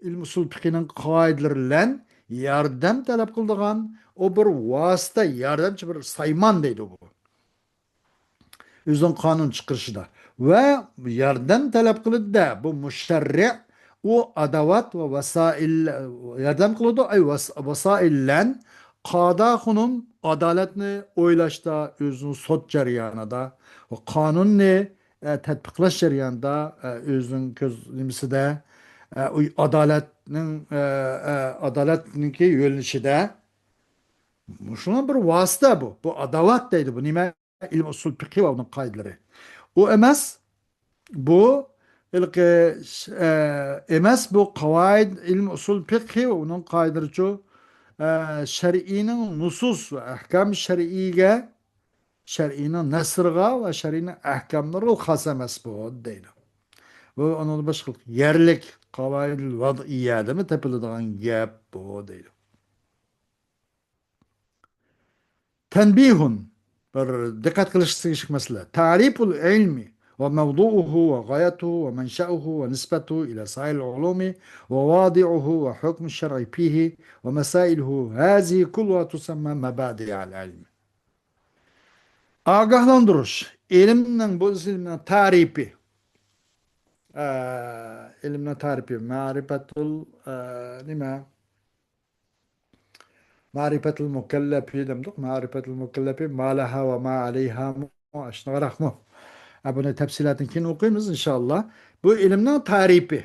ئىلمى ئۇسۇل پىقھىنىڭ قائىدىلىرى بىلەن ياردەم تەلەپ قىلىدىغان، ئۇ بىر ۋاسىتە، ياردەمچى، بىر سايمان دەيدۇ بۇ. ئۆزىنىڭ قانۇن چىقىرىشىدا. ۋە ياردەم تەلەپ قىلىدۇ-دە، بۇ مۇشەررىئ، ئۇ ئاداۋات ۋە ۋاسائىل، ياردەم قىلىدۇ، ئەي ۋاس-، ۋاسائىل بىلەن قادا خۇنۇم ئادالەتنى ئويلاشتا، ئۆزىنىڭ سوت جەريانىدا ۋە قانۇننى، ئە، تەتبىقلاش جەريانىدا، ئە، ئۆزىنىڭ كۆز نېمىسىدە، ئە، ئۇ ئادالەتنىڭ، ئە، ئە، ئادالەتنىڭكى يۆنىلىشىدە مۇشۇنىڭ بىر ۋاسىتە بۇ. بۇ ئاداۋات دەيدۇ. بۇ نېمە؟ ئىلمى ئۇسۇل پىقھى ۋە ئۇنىڭ قائىدىلىرى. ئۇ ئەمەس، بۇ ھېلىقى، ئە، ئەمەس، بۇ قاۋائىد ئىلمى ئۇسۇل پىقھى ۋە ئۇنىڭ قائىدىلىرىچۇ، ئە، شەرئىينىڭ نۇسۇس ۋە ئەھكام شەرئىيگە، شەرئىينىڭ نەسرىغا ۋە شەرئىينىڭ ئەھكاملىرىغا خاس ئەمەس بۇ، دەيدۇ. بۇ ئۇنىڭدىن باشقا يەرلىك قاۋائىدۇل ۋەزئىيەدىمۇ تېپىلىدىغان گەپ بۇ، دەيدۇ. تەنبىھۇن، بىر دىققەت قىلىشقا تېگىشلىك مەسىلە. تعريف العلم وموضوعه وغايته ومنشأه ونسبته إلى سائر العلوم وواضعه وحكم الشرع فيه ومسائله هذه كلها تسمى مبادئ العلم. ئاگاھلاندۇرۇش. ئىلىمنىڭ، بۇ ئىلىمنىڭ تەرىپى. ئە، ئىلىمنىڭ تەرىپى. مەرىپەتۇل، ئە، نېمە؟ مەرىپەتۇل مۇكەللەپى دەمدۇق. مەرىپەتۇل مۇكەللەپى ما لەھا ۋە ما ئەلەيھامۇ، ئاشۇنىڭراقمۇ؟ ئە، بۇنى تەپسىلاتتىن كېيىن ئوقۇيمىز، ئىنشائاللا. بۇ ئىلىمنىڭ تەرىپى.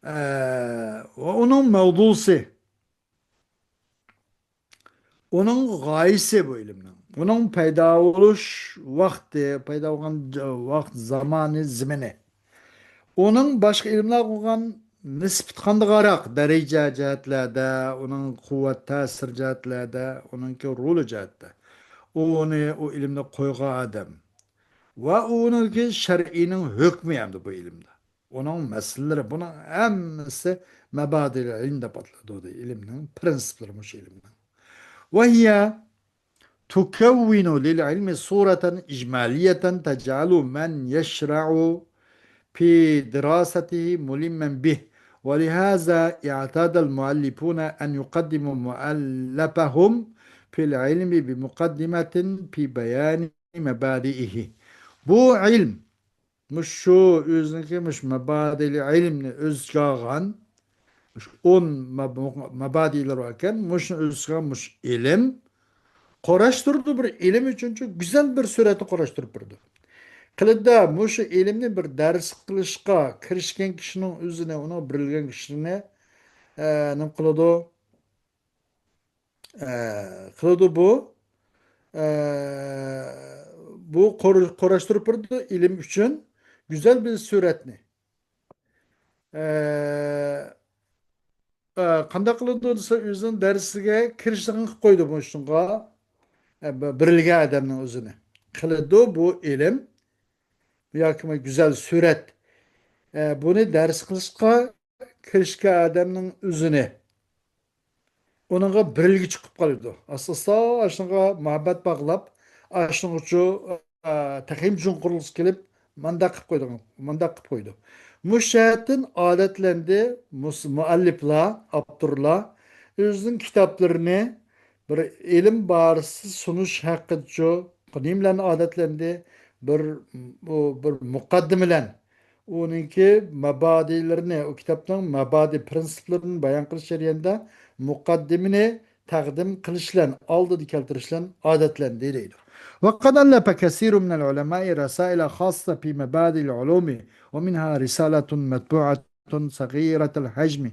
ئە، ۋە ئۇنىڭ مەۋزۇسى. ئۇنىڭ غايىسى بۇ ئىلىمنىڭ. ئۇنىڭ پەيدا بولۇش ۋاقتى، پەيدا بولغان ج-، ۋاقىت، زامانى، زېمىنى. ئۇنىڭ باشقا ئىلىملەرگە بولغان نىسبىتى قانداقراق دەرىجە جەھەتلەردە، ئۇنىڭ قۇۋۋەت، تەسىر جەھەتلەردە، ئۇنىڭكى رولى جەھەتتە. ئۇنى، ئۇ ئىلىمنى قويغان ئادەم. ۋە ئۇنىڭكى شەرئىينىڭ ھۆكمى ھەمدە بۇ ئىلىمدە. ئۇنىڭ مەسىلىلىرى، بۇنىڭ ھەممىسى مەبادىل ئىلم دەپ ئاتىلىدۇ، دەيدۇ. ئىلىمنىڭ پرىنسىپلىرى مۇشۇ ئىلىمنىڭ. وهي تكون للعلم صورة إجمالية تجعل من يشرع في دراسته ملما به. ولهذا اعتاد المؤلفون أن يقدموا مؤلفهم في العلم بمقدمة في بيان مبادئه. بۇ ئىلىم مۇشۇ ئۆزىنىڭكى مۇشۇ مەبادىئىل ئىلىمنى ئۆز ئىچىگە ئالغان، مۇشۇ ئون مەب-، مەبادىئىلەر بار ئىكەن، مۇشۇنى ئۆز ئىچىگە ئالغان مۇشۇ ئىلىم قۇراشتۇرىدۇ، بىر ئىلىم ئۈچۈنچۇ گۈزەل بىر سۈرەتنى قۇراشتۇرۇپ بېرىدۇ. قىلىدە مۇشۇ ئىلىمنى بىر دەرس قىلىشقا كىرىشكەن كىشىنىڭ ئۆزىنى، ئۇنىڭ بىرلىگەن كىشىنى، ئە، نېمە قىلىدۇ؟ ئە، قىلىدۇ بۇ. ئە، بۇ قۇر-، قۇراشتۇرۇپ بېرىدۇ ئىلىم ئۈچۈن گۈزەل بىر سۈرەتنى. ئە، ئە، قانداق قىلىدۇ دېسە، ئۆزىنىڭ دەرسىگە كىرىشىدىغان قىلىپ قويىدۇ بۇ ئىشقا. ئە، بىرلىگەن ئادەمنىڭ ئۆزىنى. قىلىدۇ بۇ ئىلىم ياكى گۈزەل سۈرەت. ئە، بۇنى دەرس قىلىشقا كىرىشكەن ئادەمنىڭ ئۆزىنى، ئۇنىڭغا بىرلىگۈچى قىلىپ قالىدۇ. ئاستا-ئاستا ئاشۇنىڭغا مۇھەببەت باغلاپ، ئاشۇنىڭغىچۇ، ئا، تېخىمۇ چوڭقۇرلۇققا كېلىپ، مانداق قىلىپ قويىدۇ، مانداق قىلىپ قويىدۇ. مۇشۇ جەھەتتىن ئادەتلەندى مۇس-، مۇئەللىپلار، ئاپتورلار ئۆزىنىڭ كىتابلىرىنى بىر ئىلىم بارىسى سۇنۇش ھەققىدىچۇ نېمە بىلەن ئادەتلەندى؟ بىر، بۇ بىر مۇقەددىمە بىلەن ئۇنىڭكى مەبادىلىرىنى، ئۇ كىتابنىڭ مەبادى پىرىنسىپلىرىنى بايان قىلىش جەريانىدا مۇقەددىمىنى تەقدىم قىلىش بىلەن، ئالدىدا كەلتۈرۈش بىلەن ئادەتلەندى دەيدۇ. وقد ألف كثير من العلماء رسائل خاصة في مبادئ العلوم، ومنها رسالة مطبوعة صغيرة الحجم،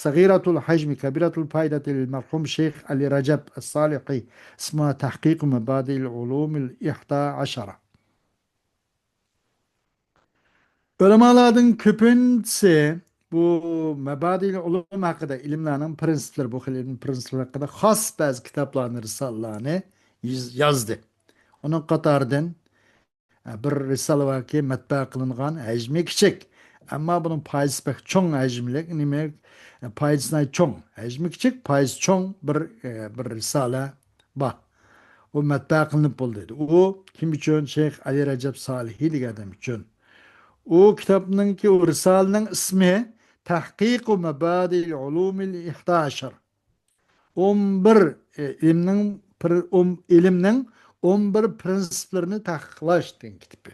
صغيرة الحجم كبيرة الفائدة للمرحوم شيخ علي رجب الصالحي، اسمها تحقيق مبادئ العلوم الإحدى عشرة. ئۆلىمالاردىن كۆپىنچىسى بۇ مەبادىئىل ئۇلۇم ھەققىدە، ئىلىملەرنىڭ پىرىنسىپلىرى، بۇ خىل ئىلىم پىرىنسىپلىرى ھەققىدە خاس بەزى كىتابلارنى، رىسالىلەرنى يېز-، يازدى. ئۇنىڭ قاتارىدىن، ئە، بىر رىسالە باركى، مەتبەئە قىلىنغان، ھەجمى كىچىك، ئەمما بۇنىڭ پايدىسى بەك چوڭ ھەجىملىك، نېمە، ئە، پايدىسى ناھايىتى چوڭ، ھەجمى كىچىك، پايدىسى چوڭ بىر، ئە، بىر رىسالە بار. ئۇ مەتبەئە قىلىنىپ بولدى. ئۇ كىم ئۈچۈن؟ شەيخ ئەلى رەجەب سالىھى دېگەن ئادەم ئۈچۈن. ئۇ كىتابنىڭكى، ئۇ رىسالىنىڭ ئىسمى تەھقىقۇ مەبادىئىل ئۇلۇمىل ئىھداشار. ئون بىر، ئە، ئىلىمنىڭ بىر، ئون، ئىلىمنىڭ ئون بىر پرىنسىپلىرىنى تەھقىقلاش دېگەن كىتابى.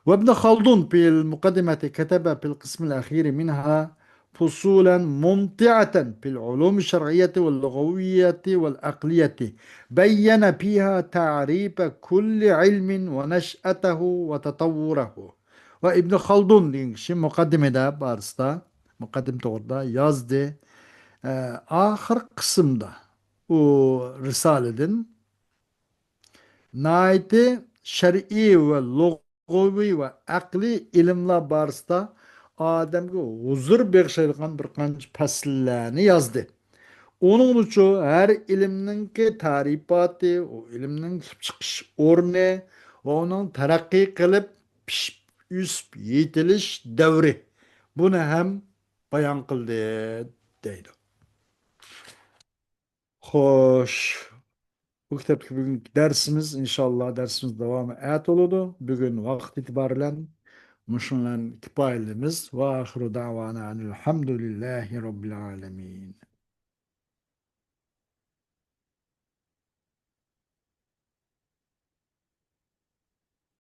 وابن خلدون في المقدمة كتب في القسم الأخير منها فصولا ممتعة في العلوم الشرعية واللغوية والعقلية، بين فيها تعريف كل علم ونشأته وتطوره. ۋە ئىبن خالدۇن دېگەن كىشى مۇقەددىمىدە بارىسىدا، مۇقەددىمە توغرىدا يازدى. ئە، ئاخىرقى قىسىمدا ئۇ رىسالىدىن ناھايىتى شەرئىي ۋە لۇغىۋى ۋە ئەقلىي ئىلىملار بارىسىدا ئادەمگە ھۇزۇر بېغىشلايدىغان بىر قانچە پەسىللەرنى يازدى. ئۇنىڭدىچۇ ھەر ئىلىمنىڭكى تەرىپاتى، ئۇ ئىلىمنىڭ كېلىپ چىقىش ئورنى ۋە ئۇنىڭ تەرەققىي قىلىپ پىشىپ ئۆسۈپ يېتىلىش دەۋرى، بۇنى ھەم بايان قىلدى دەيدۇ. خوش، بۇ كىتابتىكى بۈگۈنكى دەرسىمىز، ئىنشاللا دەرسىمىز داۋامى ئەتە بولىدۇ. بۈگۈن ۋاقىت ئېتىبارى بىلەن مۇشۇنىڭ بىلەن كۇپايىلىمىز. ۋە ئاخىرۇ دەۋانا ئەنىل ھەمدۇلىللاھى رەببىل ئالەمىن.